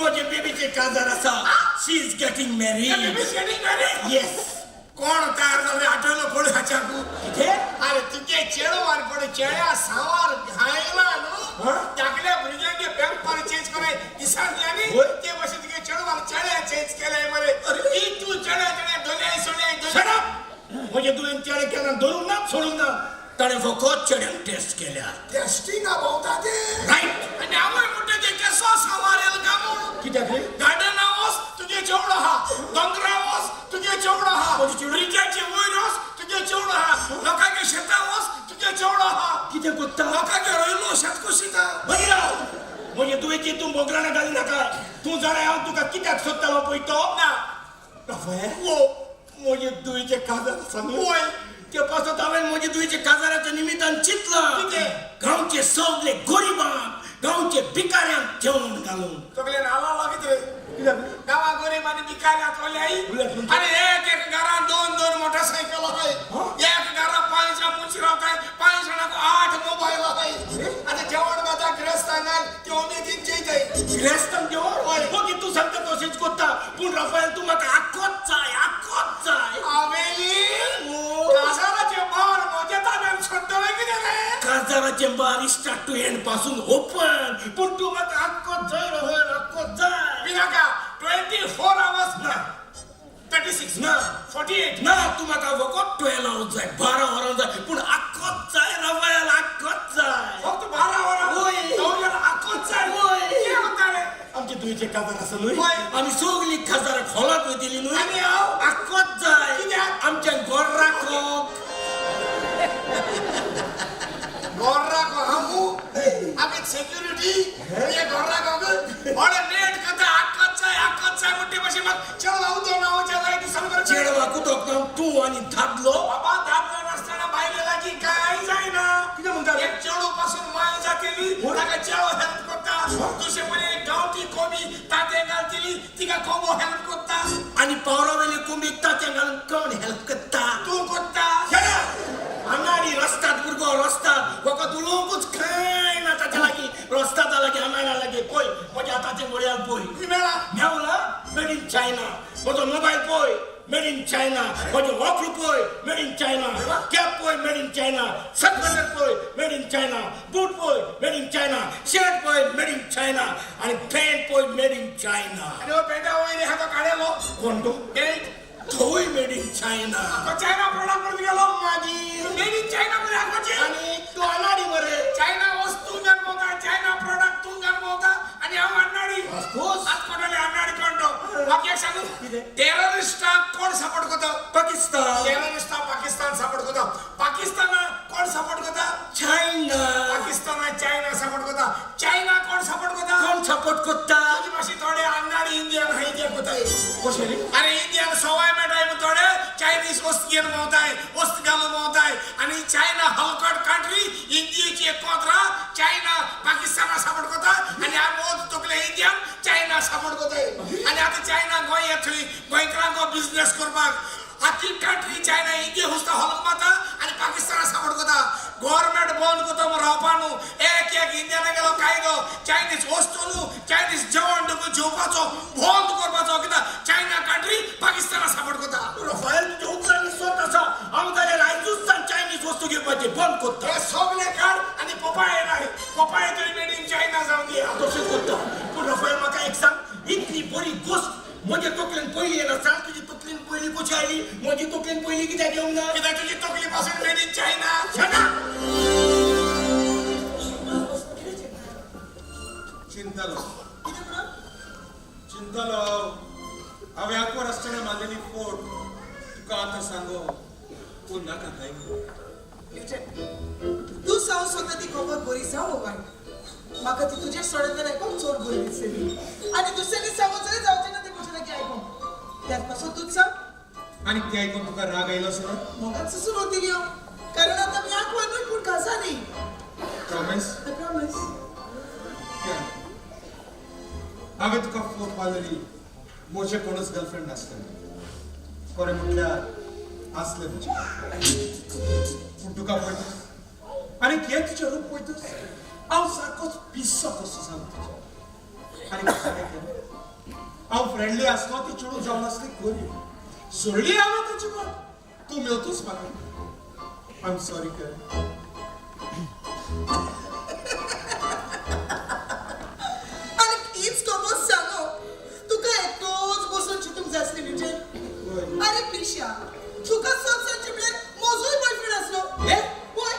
म्हजे बेबीचे काजार आसा. She is getting married. Baby is getting married? Yes. कोण तयार जाले आठवलं पड हाच्याकू. कितें? अरे तुगे चेडवार पड चेड्या सावार घायला न्हू. हा? धाकल्या भुरग्यांचे पेपर चेंज कराय दिसान न्ही. होय. ते भशेन तुगे चेडवार चेड्या चेंज केलाय मरे. अरे. ती तूं चेड्या चेड्या दोनय सोडय. Shut up! म्हजे तुवें चेडे केन्ना धरूंक ना, सोडूंक ना. ताणें फकत चेड्यांक टेस्ट केल्या. टेस्टिंग भोंवता ते. रायट. आनी हांवूय म्हणटा ते केसो सावार येयलो काय म्हूण. कित्याक रे? गार्डना वच, तुगे चेवडो आहा. दोंगरा वच, तुगे चेवडो आहा. म्हजें चेडूं? ब्रिजाचे वयर वच, तुगे चेवडो आहा. लोकांगे शेतां वच, तुगे चेवडो आहा. कितें कोत्ता? लोकांगे रोयलो शेत कुशिता. मागीर राव. म्हजे तुवें तूं मोगराणां घाली नाका. तूं जाणा हांव तुका कित्याक सोदतालो पळय तो? ना. राफायल. वो. म्हजे दुयेचे काजार आसा न्हू. वय. ते पासत हांवें म्हजे दुयेचे काजाराच्या निमित्तान चिंतलां, कितें? गांवचे सगळे गरिबांक, गांवचे भिकाऱ्यांक जेवण घालून. सगळे नाला लागीत रे. कित्याक? गांवा गरीब आनी भिकारी आसले आई. उलट म्हणटा. अरे एक एक घरान दोन दोन मोटरसायकल आहाय. हा? एक घरा पांच जाण मनशां रावताय, पांच जाणांक आठ मोबायल आहाय. आतां जेवण घाता गिरेस्तांक घाल, ते उमेदीन जेयताय. गिरेस्तांक जेवण? हय. मागीर तूं सांगता तशेंच कोत्ता. पूण राफायल, तूं म्हाका आक्कोच जाय, आक्कोच जाय. आवेली. ओ. काजाराचे बार म्हज्या ताब्यान सोडटलें कितें रे? काजाराचें बार स्टार्ट टू एंड पासून ओपन, पूण तूं म्हाका आक्कोच जाय राफायल, आक्कोच जाय. पिनाका 24 आवर्स ना. 36 ना. 48 ना, तूं म्हाका फकत 12 आवर्स जाय, 12 वरां जाय, पूण आक्कोच जाय राफायल, आक्कोच जाय. फक्त 12 वरां. वय. तो आक्कोच जाय. वय. कितें म्हणटा रे? आमचे दुयेचे काजार आसा न्हय, वय. आमी सगळीं काजाराक हॉलांत वयतली न्हय. आनी हांव? आक्कोच जाय. कित्याक? आमच्या गोर्राकोक. गोर्राको हांव आमी सेक्युरिटी हे गोर्राको बडे लेट करता. आक्कोच जाय, आक्कोच जाय म्हणटे भशेन म्हाका चेडवा उदक नांवाच्या जाय दिसान बरें. चेडवाक उदक ना, तूं आनी दादलो. बाबा, दादलो नासतना बायले लागीं कांय जायना. कितें म्हणटा रे? एक चेडू पासून माय जातली, ताका चेडो हेल्प करता. दुसरे पळय गांवठी कोबी तांतें घालतली, तिका कोबो हेल्प करता. आनी पावरावेले कोंबीक तांतें घालून कोण हेल्प करता? तूं करता. अनाडी रस्तात भुरगो, रस्तात फकत उलोवंकूच कांय ना ताच्या लागीं. रस्तादा लागीं, अनाडा लागीं. पळय म्हज्या हाताचें घडयाळ पळय. मेळा. Mewla, made in China. म्हजो मोबायल पळय, मेड इन चायना. म्हजें वक्ल पळय, मेड इन चायना. कॅप पळय, मेड इन चायना. सस्पेंडर पळय, मेड इन चायना. बूट पळय, मेड इन चायना. शर्ट पळय, मेड इन चायना. आनी पॅन्ट पळय, मेड इन चायना. आनी हो पेंटा वयर हातो काडलो. कोण तो? बेल्ट. थंय मेड इन चायना. तो चायना प्रोडक्ट म्हणून गेलो. मागीर? मेड इन चायना मरे हाकोचे. आनी तूं अनाडी मरे. चायना वस्तू घाल, चायना प्रोडक्ट तूं घाल भोंवता आनी हांव अन्नाडी. Of course. आत कोणाले अन्नाडी कोण तो? बाकी एक सांगू. कितें? टेररिस्टाक कोण सपोर्ट करता? पाकिस्तान. टेररिस्टाक पाकिस्तान सपोर्ट करता. पाकिस्तानाक कोण सपोर्ट करता? चायना. पाकिस्तानाक चायना सपोर्ट करता. चायना कोण सपोर्ट करता? कोण सपोर्ट करता? तुजी मातशी थोडे अन्नाडी इंडियन हाय ते कोताय. कशें रे? अरे इंडियन सवाय मेळटाय म्हूण थोडे चायनीज वस्त घेवन भोंवताय, वस्त घालून भोंवताय. आनी चायना हलकट कंट्री, इंडियेची एक कोंत्रा. चायना पाकिस्ताना सपोर्ट करता आनी आमी वत तकले इंडियन चायना सपोर्ट करताय. आनी आतां चायना गोंय येता थंय गोंयकारांक बिजनेस करपाक. आखी कंट्री चायना इंडिया हुस्ता हलक मारता आनी पाकिस्ताना सपोर्ट करता. गव्हर्मेंट बंद करता म्हूण रावपा न्हू. एक एक इंडियना गेलो कायदो, चायनीज वस्तू न्हू, चायनीज जेवण देखून जेवपाचो बंद करपाचो. कित्याक चायना कंट्री पाकिस्ताना सपोर्ट करता. रफायल, तुज्या उतरांनी स्वत आसा. हांव जाल्यार आयजूच सान चायनीज वस्तू घेवपाची बंद करता. हे सगळे काड आनी पोपाय राय, पोपाय तरी मेड इन चायना जावन दी. तशेंच करता. पूण रफायल, म्हाका एक सांग, इतली बरी गोश्ट म्हजे तकलेन पयली येना. सांग, तुजी तकलेन पयली कशी आयली? म्हजी तकलेन पयली कित्याक येवंक ना? कित्याक तुजी तकली पासून made in China. Shut up! चिंतालो. कितें म्हणून? चिंतालो हांवें आंकवार आसतना मारलेली फोट तुका आतां सांगो पूण नाका काय म्हणून. तूं सांग स्वता, ती खबर बरी जावं वायट, म्हाका ती तुजे सोडल्यान आयकोंक चड बरी दिसली आनी दुसऱ्यांनी सांगून जाल्यार जावचें ना ती म्हज्या लागीं आयकोंक. त्याच पासून तूंच सांग. आनी ते आयकून तुका राग आयलो ना? मोगान सुसून वतली हांव, कारण आतां मी आंकवार न्हय पूण काजारी. प्रॉमीस? I promise. हांवें तुका फोट मारलेली म्हजें कोणूच गर्लफ्रेंड नासलें. खरें म्हटल्यार आसलें म्हजें, पूण तुका पळयतच आनी हें तुजें रूप पळयतच हांव सारकोच पिसो कसो जालो तुजें. आनी खरें केलें. हांव फ्रेंडली आसलो ती चेडूं जावन आसली गरीब सोडली हांवें ताची वाट. तूं मेवतूच म्हाका. I am sorry Karen. आनी हीच खबर सांगो तुका एकटोच बसून चिंतूंक जाय आसली विजय. अरे पिशा, तुका संवसारचे म्हळ्यार म्हजोय बॉयफ्रेंड आसलो. हे? वय.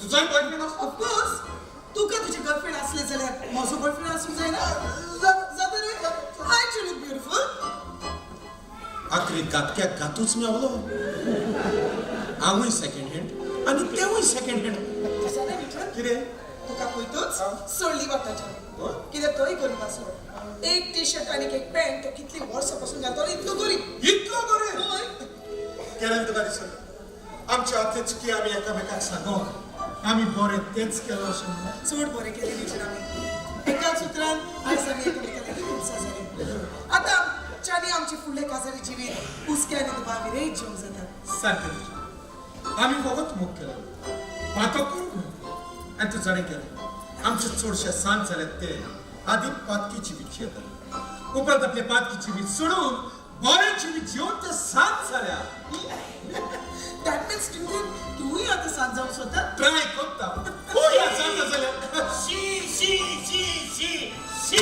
तुजोय बॉयफ्रेंड आसलो? ऑफकोर्स. तुका तुजी गर्लफ्रेंड आसली जाल्यार म्हजो बॉयफ्रेंड आसूंक जायना? जाता न्हय? I you look beautiful. आखरी घातक्याक घातूच मेवलो. हांवूय सेकंड हँड आनी तेवूय सेकंड हँड. तशें न्हय विजय. कितें? तुका पळयतूच सोडली वाटाच्या. कित्याक तोय गरीब आसलो. एक टी शर्ट आनी एक पॅन्ट तो कितली वर्सां पासून घालतालो. इतलो गरीब. इतलो गरीब? हय. केरळ तुका दिसना आमच्या हातले चुकी आमी एकामेकाक सांगोंक आमी बरें तेंच केलां अशें म्हणून. चड बरें केलें विजय आमी. एकाच उतरान आयज आमी एकामेकां लागीं खूब जालीं. आतां आमच्यांनी आमचे फुडले काजारी जिवीत हुस्क्या आनी दुबाव विरयत जिवंक जाता. सारकें तुजें. आमी फकत मोग केला, पातक करूंक न्हय. आनी तूं जाणें केलें आमचे चडशे सांज जाल्यात ते आदी पातकी जिवीत जियेताले, उपरांत आपले पातकी जिवीत सोडून बरें जिवीत जिवन ते सांज जाल्या. That means Newton तूंय आतां सांज जावंक सोदता? ट्राय करता पळोवया जाता जाल्यार. शी शी शी शी शी,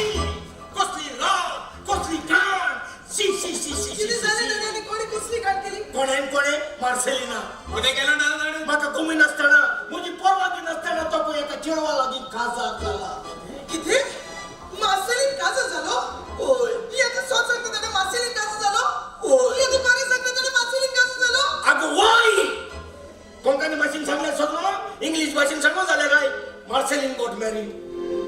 कसली रात, कसली घाण. शी शी शी शी. कितें जालें जाणा आनी कोणी कसली घाण केली? कोणेन कोणें? मार्सेलिना. कितें केलें दादा ताणें? म्हाका कमी नासतना, म्हजी परवानगी नासतना तो पळय एका चेडवा लागीं काजार जाला. कितें? मार्सेलीन काजो जालो? हय. ही आतां स्वत सांगता ताणें मार्सेलीन काजो जालो? हय. ही आतां खरें सांगता ताणें मार्सेलीन काजो जालो? अगो वय, कोंकणी भाशेन सांगल्यार सगळो, इंग्लीश भाशेन सांगो जाल्यार काय मार्सेलीन गॉट मॅरीड.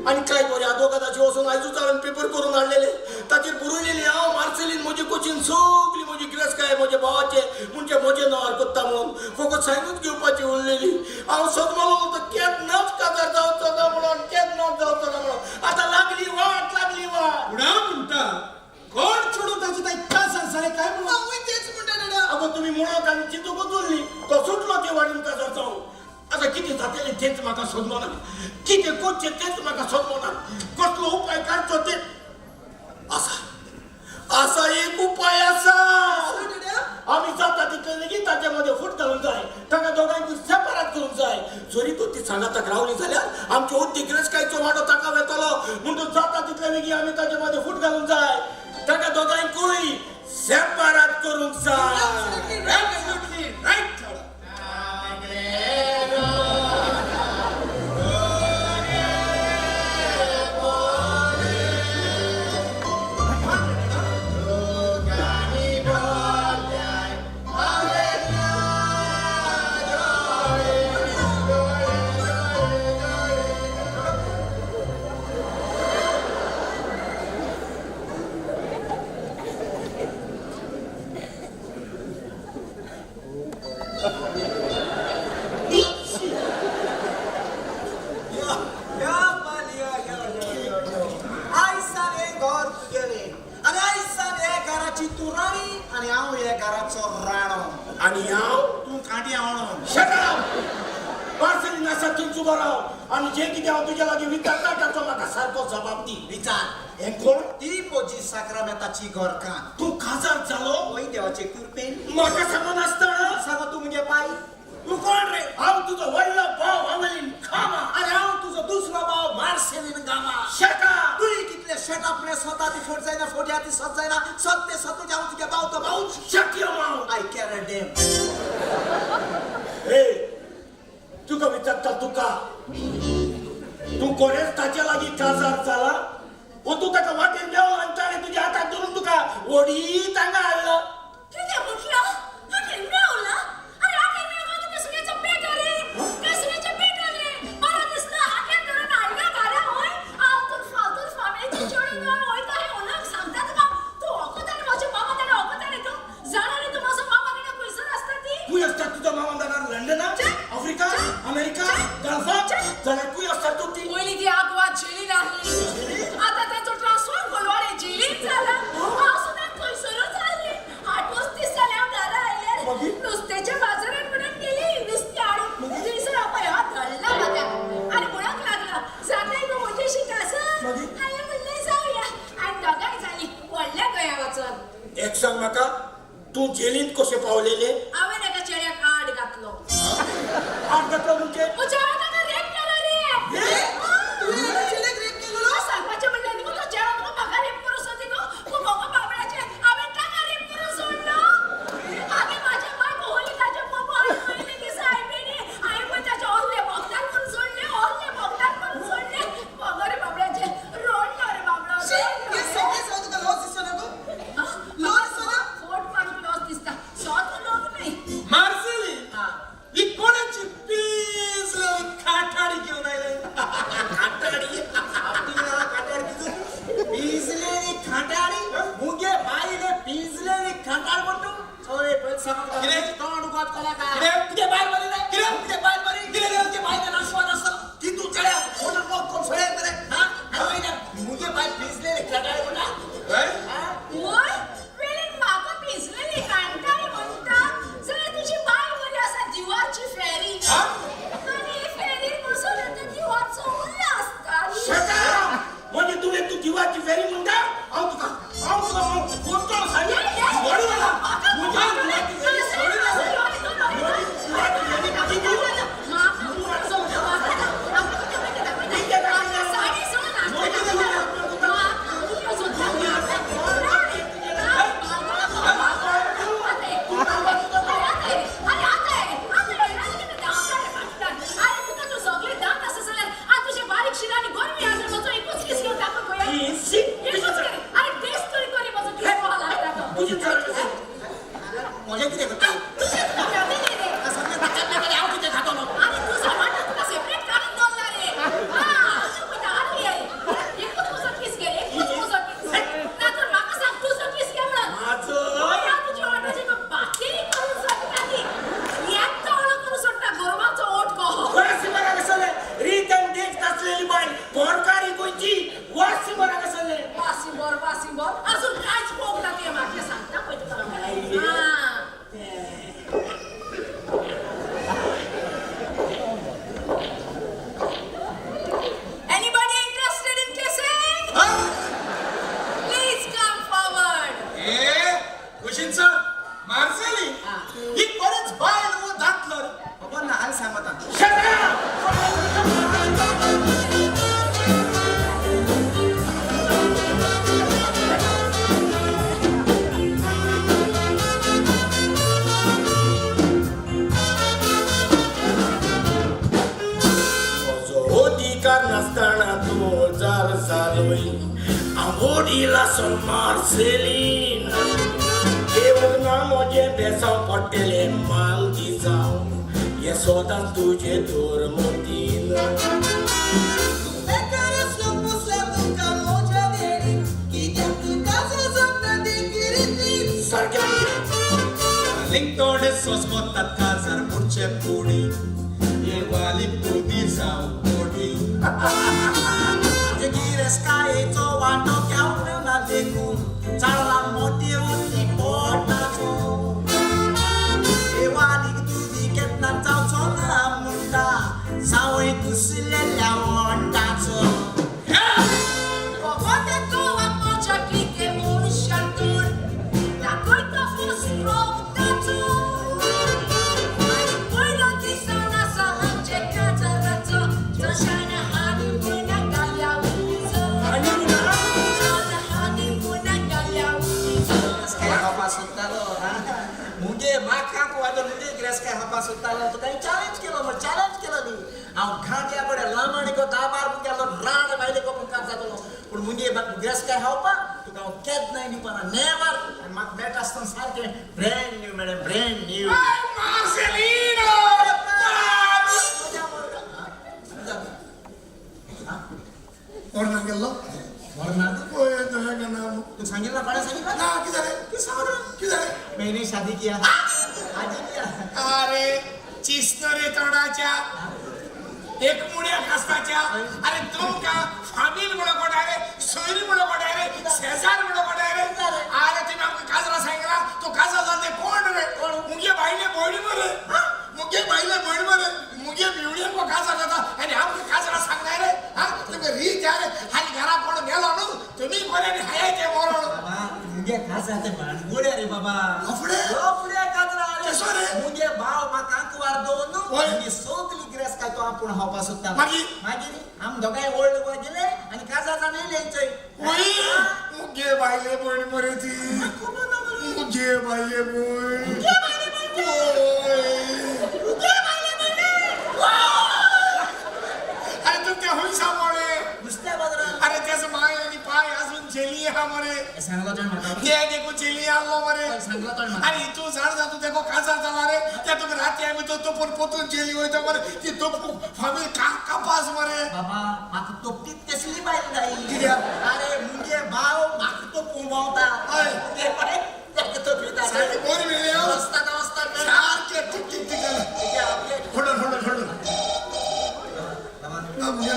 आनी काय बरें आदवोगादाची वचून आयजूच हांवें पेपर करून हाडलेले. ताचेर बरयलेले हांव मार्सेलीन म्हजी कोचीन सगली म्हजी गिरेस्तकाय म्हज्या भावाचे म्हणजे म्हजे नांवार करता म्हणून फकत सायनूच घेवपाची उरलेली. हांव सदमलो तो केन्नाच काजार जावचो ना म्हणून, केन्नाच जावचो ना म्हणून. आतां लागली वाट, लागली वाट. उडा म्हणटा कोण चेडूं ताची ताई काजार जालें काय म्हणून? हांवूय तेच म्हणटा दादा. अगो तुमी म्हणत आनी चिंतूकच उरली. तो सुटलो ते वाडीन काजार जावन. आतां कितें जातलें तेंच म्हाका सोदमना, कितें करचें तेंच म्हाका सोदमना, कसलो उपाय काडचो ते आसा. आसा, एक उपाय आसा. दादा. आमी जाता तितले लेगीत ताचे मदें फूट घालूंक जाय. ताका दोगांयकूय सेपरात करूंक जाय. जरी तूं ती सांगाताक रावली जाल्यार आमचे उद्दी गिरेस्तकायचो वांटो ताका वेतलो. म्हणटूच जाता तितले बेगीन आमी ताचे मदें फूट घालूंक जाय. ताका दोगांयकूय सेपरात करूंक जाय. Absolutely right. Absolutely right, दादा. या पालया, यो यो यो यो. आयसान हें घर तुगेलें आनी आयसान ह्या घराची तूं राणी आनी हांव ह्या घराचो राणो. आनी हांव? तूं कांटी आवणो. Shut up! Marceline आसा थंयच उबो राव आनी जें कितें हांव तुज्या लागीं विचारता ताचो म्हाका सारको जबाब दी. विचार. हें कोण? ती म्हजी साक्रामेताची घरकान्न. तूं काजार जालो? वय, देवाचे कृपेन. म्हाका सांगनासतना? सांगो तूं मुगे पाय, तूं कोण रे? हांव तुजो व्हडलो भाव आंगलीन खामा. आनी हांव तुजो दुसरो भाव मार्सेलीन गामा. Shut up! तुवें कितले शट अप रे स्वता. ती फोट जायना, फोट ती सत जायना, सत ते सत. हांव तुगे भाव तो भावूच. Shut your mouth! I care a damn. हे, तुका विचारता तुका, तूं कोणेच ताचे लागीं काजार जाला वो तूं ताका वाटेर मेळ्ळो आनी ताणें तुज्या हाताक धरून तुका ओडीत हांगा हाडलो? कितें म्हटलं? हांवें मेवला? अरे हांवें मेवला तूं कसल्याचो पेटो रे? कसल्याचो पेटो रे? बरो दिसलो हांवें धरून हाडला घरा होय? आलतून फालतून फामेची चेडूं घेवन वयता हें उलोवंक सांगता तुका. तूं वखद आनी म्हज्या मामा ताणें वखद आनी तूं जाणा रे तूं म्हजो मामा ताणें खंयसर आसता ती? खंय आसता तुजो मामा जाणार? लंडना, आफ्रिका, अमेरिका, गल्फाक? जाल्यार खंय आसता तूं ती? पयलीं ती आगवा जेलीन आहली, आतां ताचो ट्रान्सफर कोलवाळे जेलीन जाला. हांव सुद्दां थंयसरूच आहली. तूं जेलींत कशें पावलेले? हांवें एका चेड्याक आड घातलो. आड घातलो म्हणजे? म्हज्या हांवें ताका रेप केलो रे. तुवें एका चेड्याक रेप केलो? तुका सांगपाचें म्हणल्यार न्हू, तो चेडो न्हू म्हाका रेप करूं सोदी न्हू, पूण म्हाका बाबड्याचें हांवें ताका रेप करून सोडलो. हांवें म्हाज्या मांय भोंवली ताच्या पप्पा पयले दिसा हांवें हांवें पळय ताच्या ओल्ले भोगणार करून सोडलें, ओल्ले भोगणार करून सोडलें. म्हाका रे बाबड्याचें रडलो रे बाबडो. शी, हे सगळें जावन तुका लॉस दिसना गो? लॉस दिसना? फोट मारून लॉस दिसता, स्वता लोक न्हय. मार्सेली, ही कोणाची पिंजलेली खाटाडी घेऊन आयले? काटाडी. पिंजलेली खांटाडी मुगे बायले पिंजलेली खांटाड म्हणटू. ओय पळय सांग. कितें? तोंड उगत कोल्या काय? कितें? तुगे बायल बरी रे. कितें? तुगे बायल बरी. कितें रे? तुगे बायल नाशवान आसता की तूं चेड्या कोण कोण सोडे मरे? हा, आनी वयल्यान मुगे बायल पिंजलेली खांटाडी म्हणटा. हय? हा? वय वेळेन म्हाका पिंजलेली कांटाळी म्हणटा जाल्यार तुजी बायल बरी आसा दिवाची फेरी. हा? आनी ही फेरी बसून येता दिवाचो उरला आसता. Shut up! म्हणजे तुवें तूं दिवाची फेरी म्हणटा? हांव तुका हांव तुका कोणतो सांगी सोड मला. म्हज्या दिवाची फेरी सोड मला. म्हजी दिवाची फेरी तूं तुजी चल. म्हजें कितें करता? सगळें ताका हांव कितें खातलो? आनी तुजो वांटो तुका सेपरेट काडून दवरला रे. हा, अशें पळयता, आनी ये. एकूच म्हजो किस घे, एकूच म्हजो किस. ना तर म्हाका सांग, तुजो किस घे म्हणून. म्हाजो? पळय हांव तुज्या वांट्याची बातेरी करून सोडटा ती. एक तवळो करून सोडटा, गोरवाचो ओट कहो. वासी बरा कसले रीत आनी देख नासलेली बायल पोरकारी गोंयची वासी बरा कसले. वासिंबर, वासिंबर. अजून कांयच पळोवंक ना तुवें म्हाका सांगता पळय तुका. हा. Anybody interested in kissing? हा? Please come forward. ए कुशीन सर, मार्सेली, ही कोणाच बायल वो दाखलो रे? खबर ना हाल सांगता. Shut up! म्हजो अधिकार नासतना तूं जार जालोय आवडीला सोन मार्सेलीन. येवंक ना म्हजें बेसांव पडटलें माल जावं हें सदांच तुजें दवर मतीन. बेकार आसलो पुसल्या तुका म्हज्या देणी, कित्याक तुका जमना ती किरिती. सारकें. लिंगतोडे सोसमोतात काजार पुढचे पुडी ये वाली तुदी जाव कोडी. म्हजे गिरेस्कायेचो वांटो घेवन ना देखून चाळला मोटे उरली पोटाचो. देवालीक तुजी केन्ना जावचो ना म्हणटा जावय दुसलेल्या वंटाचो. भगवते गोवाक म्हज्या कितें मनशान तर दाखयता फुस्ट रोगताचो. आनी पयलो दिसान आसा आमच्या काजाराचो, जशान हानी मुनाक घाल्या उजो. आनी म्हणा हानी मुनाक घाल्या उजो. गिरेस्काय खावपा सोदतालो. मुगे म्हाका वाजोवन मुगे गिरेस्काय खावपा सोदतालो. तुका चॅलेंज केलो मरे, चॅलेंज केलो न्ही. हांव घांट्या बड्या लांबाणीको दाबार मुगेलो राड भायले मुखार जातलो, पूण मुगे गिरेस्काय खावपा तुका हांव केन्नाय दिवपाना, नेवर. आनी म्हाका मेळटा आसतना सारकें brand new madam, brand new. Marcelino. कोण गेल्लो? मरणार. ओय तो हे का नाम? तू सांगितलं कोणा सांगितलं? ना, की झाले? तू सांग. की झाले? मैंने शादी किया, आजी किया. अरे चिसतरे तोंडाच्या एक मुण्या कास्ताच्या, अरे तुमकां फामील म्हणून कोण रे, सोयरी म्हणून कोण रे, शेजार म्हणून कोण रे? अरे तुम्ही आमकां काजरा सांगला तो काजरा जाले कोण रे? कोण मुगे बायले भयणी मरे, मुगे बायले भयणी मरे, मुगे मिवणेक काजर जाता आनी आमकां काजरा सांगनाय रे. हा, तुमकां रीत रे. हाली घरा कोण मेलो न्हू, तुमी बरें आनी हायाचे मरण. बाबा, मुगे काजार ते माणगुड्या रे बाबा. लफडे? लफडे काजरा रे. केसो रे? मुगे भाव म्हाका आंकवार दवरून होय. मुगे सगली गिरेस्ताय तो आपूण खावपा सोदता. मागीर? मागीर आम दोगांय व्हड गेले आनी काजार जावन येयले थंय. वय मुगे बायले भयण मरे ती. खबर ना मरे. मुगे बायले भयण. मुगे बायले भयण. वय. मुगे बायले भयण. अरे तू ते हूंय सांबोळे. नुस्त्या बाजारात. अरे त्याच माय आनी पाय अजून झेली आहा मरे. सांगलो तुवें म्हाका. ते देखून झेली आहलो मरे. सांगलो तुवें म्हाका. आनी तूं जाण जातूं तेको काजार जाला रे. त्या तुका राती आमी तो तोपून पोतून झेली वयता मरे. ती तोपू फामील कापास मरे. बाबा म्हाका तोपतीत कसली बायल जाय. कित्याक? अरे मुगे भाव म्हाका तोपूंक भोंवता. हय. मुगे बायल ताका तोपिता. सारकी बरी मेळ्ळी हांव. वस्ताद वस्ताद. सारकें टिक टिक टिक जालें. Hold on hold on hold on. ना मुगे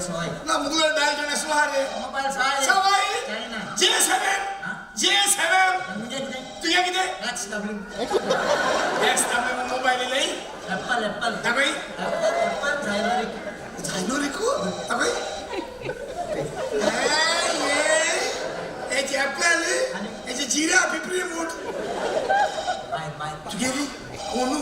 सवाय. ना मुगलो डायल जण असलो हा रे. मोबायल सवाय. सवाय. चायना. J7. हा? J7. मुगे कितें? तुगे कितें? X W. X W mobile येयलाय. Apple Apple. दाखय. एप्पल एप्पल झायलो रे. झायलो रे कू. दाखय. हेची एप्पल हेची जिरा पिपरी मूठ. बाय बाय. तुगेली कोणू?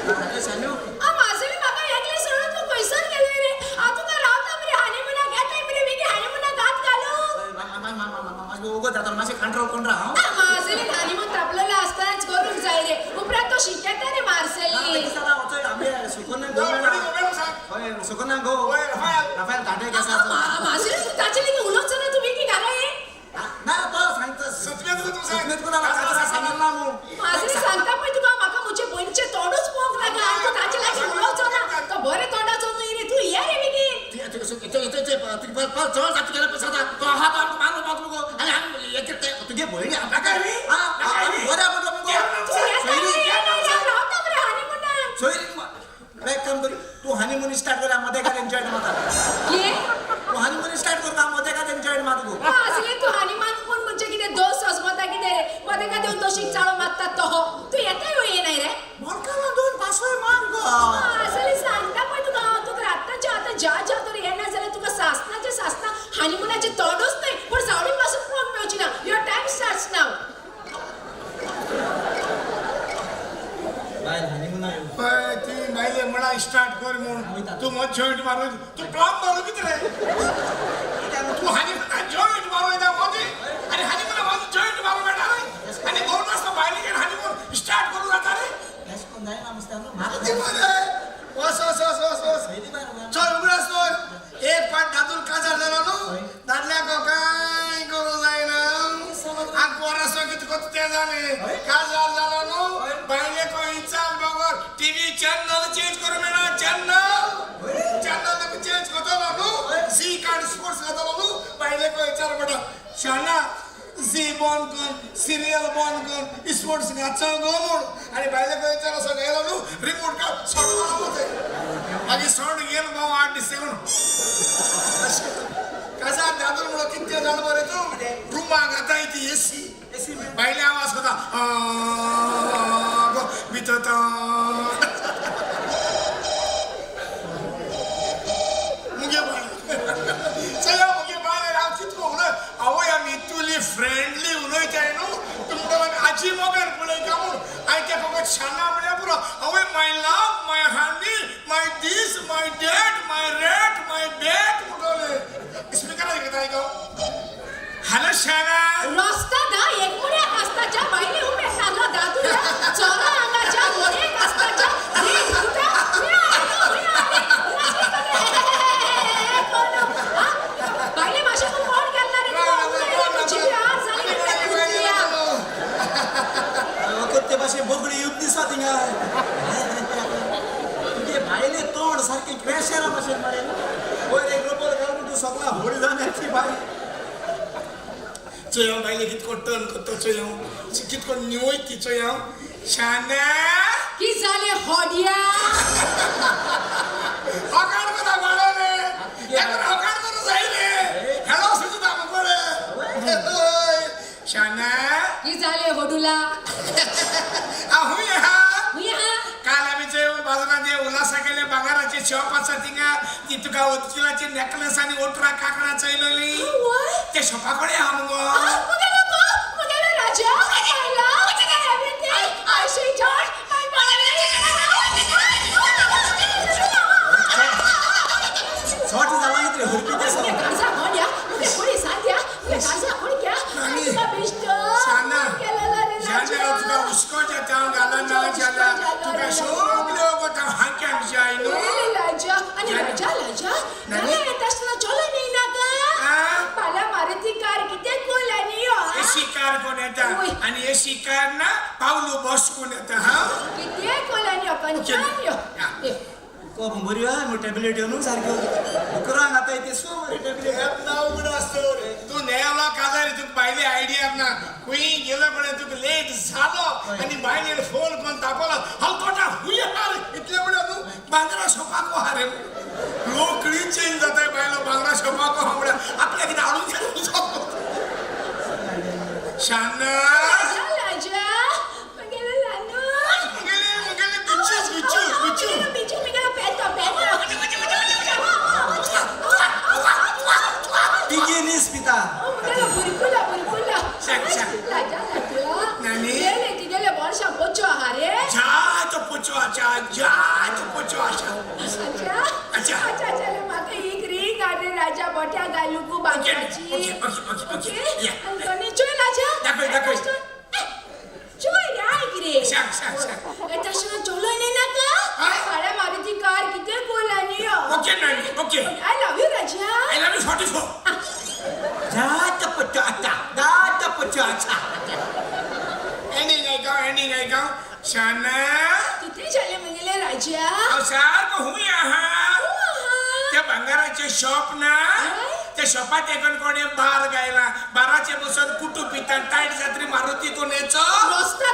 अरे शानू. आ माजली म्हाका एकलें सोडून तूं खंयसर गेलें रे? हांव तुका रावता मरे हनीमुनाक येताय मरे बेगीन हनीमुनाक हात घालूंक. उगो जाता मातशें कंट्रोल करून राव. आ माजलीन हनीमून तापलेलो आसतनाच करूंक जाय रे. उपरांत तो शिकयता रे मार्सेलीन. सुकून गो सांग. सुकून गो. वय रफायल. राफेल घाटे केसा. माजलीन तूं ताचे लागीं उलोवचो ना तूं बेगीन घरा ये. ना तो सांगता. सुतमेत तूं सांग. सुकमेत कोणा सांगना ना म्हूण. माजलीन सांगता पळय तुका म्हाका म्हजे भयणीचें तोंडूच पळोवंक नाका. आनी तूं ताचे लागीं उलोवचो ना. तो बरें तोंडाचो न्हय रे. तूं ये रे बेगीन. तुगे भयणी नाका रे. बऱ्या पडलो मुगो. तूं येता रे, ये ना रे, हांव रावता मरे हनीमुनाक. सोयरी एक काम करी तू हनीमून स्टार्ट कर मदेकात एन्जॉय माता. ये. तू हनीमून स्टार्ट करता मदेकात एन्जॉय मात गो. आसले तूं हनीमान कोण म्हणजे कितें दोस सजमता कितें रे? मदेका देवन दोशीक चाळो मारतात तो हो. तूं येताय वो येनाय रे? मोडकाला दोन पासय मार गो. आसले सांगता पळय तुका हांव तुका आत्ताच्या आतां ज्या ज्या तर येना जाल्यार तुका सासनाचें सासना हनीमुनाचें तोंडूच न्हय पूण सावळी पासून पळोवंक मेळची ना. Your time starts नाव. बायल हनीमून आयो. पळय ती बायले म्हणा स्टार्ट कर म्हूण. तूं मत जॉयंट मारून तूं प्लम मारू कितें रे? तूं हनीमुना जॉयंट मारू येता मोदी. आनी हनीमुना माझो जॉयंट मारू मेळटा रे. आनी गोड नासता बायलेचेर हनीमून स्टार्ट करूं जाता रे. एश कोण जायना मुस्तानो. कितें मरे? वस वस वस वस वस. सोयरी बायल गो. चल उगडास दवर. एक पाट दादूल काजार जालो न्हू दादल्याक कांय करूं जायना. आंकवार आसलो कितें करता तें जालें. काजार जालो न्हू बायलेक इचाल बगर टीव्ही चॅनल चेंज करूं मेळना. चॅनल चॅनल तुका चेंज करतलो न्हू झी कार्ड स्पोर्ट्स घातलो न्हू बायलेक विचार पडटा शाणा झी बंद कर सिरियल बंद कर स्पोर्ट्स घातचो गो म्हूण. आनी बायलेक विचार असो गेलो न्हू रिमोट काड सोड मारप तें. मागीर सोड घेवन भाव 8 दीस येवन काजार दादूल म्हणून कितें जाण बरें तूं रुमाक घाताय ती एसी. एसी मेळ. बायले आवाज करता गो भितर तो. मुगे बायल चया मुगे बायल हांव कितको उलय आवय आमी इतली फ्रेंडली उलयताय न्हू तुमकां आमी आजी मोबायल पळयता म्हूण. आनी ते फकत शाना म्हळ्यार पुरो. आवय my love my honey my this my that my rat my bat म्हणटले. स्पिकरार घेता आयको. हॅलो शाना. रस्ता दा एकमुड्याक आसताच्या बायले उबे सांगलो दादूला चोरा हांगाच्या मोडयेक आसताच्या देख उठा बायले मातशें कोण केल्ला रे तुका? जिबी आर जाली कुत्र्या. ते भाशेन बोगडी येवन दिसा थिंगा. तुगे भायले तोंड सारकें क्रॅशरा भाशेन मरे. वयर एक रबर घालून तूं सगळा होळी जावन येतली बायल. चोय हांव बायले कितको टर्न करता चोय हांव कितको निवय ती चोय हांव. शाना की जालें होड्या? हकाड कोता वाडोले ताका हकाड करूं जाय रे. हेडो सुद्दां आमचे कडेन. शाना की जालें होडुला? हांव आहा. हुंय आहा. काल आमी चोय बाजारांत ते उल्हासा गेले भांगाराचे शॉप आसा थिंगा ती तुका ओतकिलाचे नेकलेस आनी ओटरा कांकणां चोयलोली वय ते शॉपा कडेन आहा मुगो. मुगेलो गो, मुगेलो राजा, I love everything. I see George, my short जाला कितें हरपी तें मुगे काळजा कोण या, मुगे कोणी सांग या, मुगे काळजा कोण घ्या. नानी, तुका बेश्ट शाना, केलेला रे जाल्यार राजा. तुका हुस्को जाता हांव घालना जाल्यार तुका सगल्यो गोता हांक्यांक जाय न्हू. ए, राजा आणि राजा राजा नानी? घरा येता आसतना चलो न्ही ना गा. आ? फाल्यां मारुती कार कितें कोल आनी यो आ? एसी कार कोण येता वय. आनी एसी कार ना पावलू बस कोण येता हा. कितें कोल आनी यो कंचान यो. या. ए, कोप बरी हय मग टॅबलेट येवन सारक्यो डुकरांक आतां ते सो मरे टॅबलेट. ना उगड आसतो तू नेवला काजारी तुका भायली आयडिया ना खंय गेलो कडेन तुका लेट जालो आनी बायलेन फोन करून तापलो हलकोटा हुंय आहा रे इतले म्हणल्यार न्हू बांद्रा शॉपाक आहा रे. रोखडी चेंज जाताय बायलो बांद्रा शॉपाक आहा म्हळ्यार आपल्या कितें हाडून गेलो. शाना राजा राजा मुगेलो लानू. मुगेले मुगेले गुच्चू गुच्चू गुच्चू. बिचू मुगेलो पेतो पेतो. तिगे नीस पिता. मुगेलो बुरकुला बुरकुला. सांग, सांग. राजा राजा. नानी? गेले तिगेले बोर्सा पोचो आहा रे. जायतो पोचो आसा जायतो पोचो आसा. अच्छा. अच्छा. अच्छा चल म्हाका एक रिंग हाड रे राजा बोट्या घालूंक बांगड्याची. Okay, okay, okay, okay. Yeah. आनी कोणी चोय राजा. दाखय, दाखय. चोय रे आयक रे. सांग, सांग, सांग. ए, तशें चलो न्ही नाका. हय? फाल्यां मारुती कार कितें कोल आनी यो. ओके नानी okay. I love you Raja. I love you 44. जात पच्चो आचा जात पच्चो आचा. एंडिंग आयकाव एंडिंग आयकाव शाना. कितें जालें मुगेलें राजा? हांव सारको हुंय आहा. आहा. त्या भांगाराचे शॉप ना त्या शॉपात एकन कोणे बार गायला बाराचे बसून कुटू पिता टायट जात्री मारुती कोण येचो रस्ता.